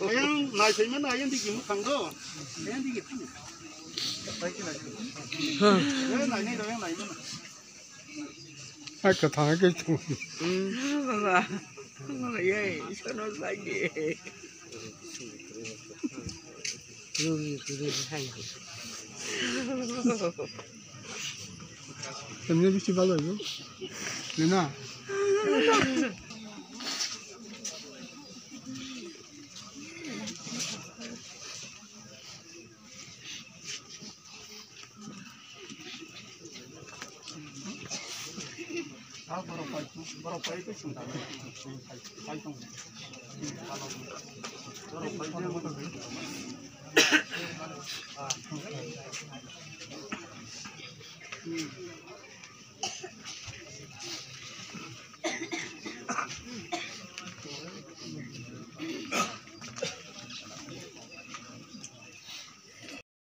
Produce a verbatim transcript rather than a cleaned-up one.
Ayang naisaimano ayang digi mukhang do. Ayang digi thang. Ayang nainai do, ayang naimano. Hai kwthang hai khe thung. Baba. Baba, ye, isono sagi. Rumi, rumi, hai. Temne bisti balo ibo. Nena.